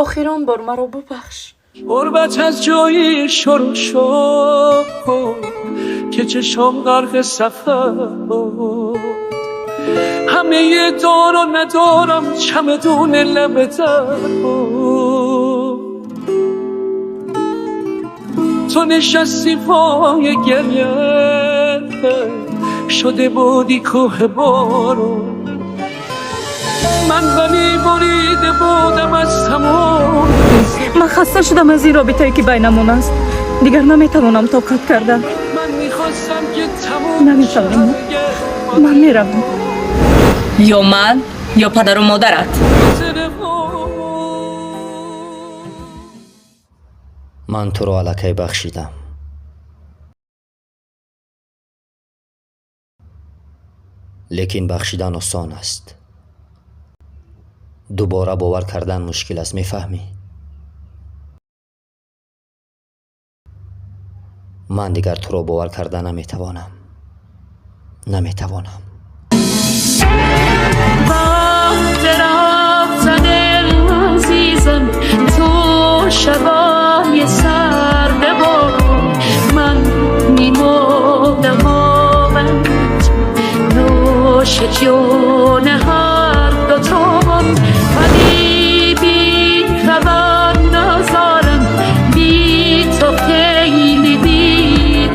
Охирон бор маро бубахш. غربت از جایی شروع شد که چشم غرق سفر بود. همه دار و ندارم چمدون لب در بود. تو نشستی پای گریه، شده بودی کوه بارون. من ولی بریده بودم از تمام. Ман хаста шудам аз ин робитае, ки байнамон аст. Дигар наметавонам тоқат карда. من میخواستم که تموم Наметавонам. Ман меравам. Ё ман, ё падару модарат. Ман туро аллакай бахшидам. Лекин бахшидан осон аст, дубора бовар кардан мушкил аст, мефаҳмӣ? Ман дигар туро бовар карда наметавонам, наметавонам. وقت رفتن عزیزم، تو شبای سرد بارون، من میمونم آمد نوش جون هر دوتامون، ولی بی خبر نزارم، بی تو خیلی بی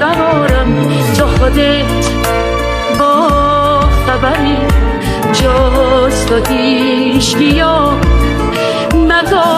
قرارم. تو خودت با خبری، جز تو هیچ ندارم.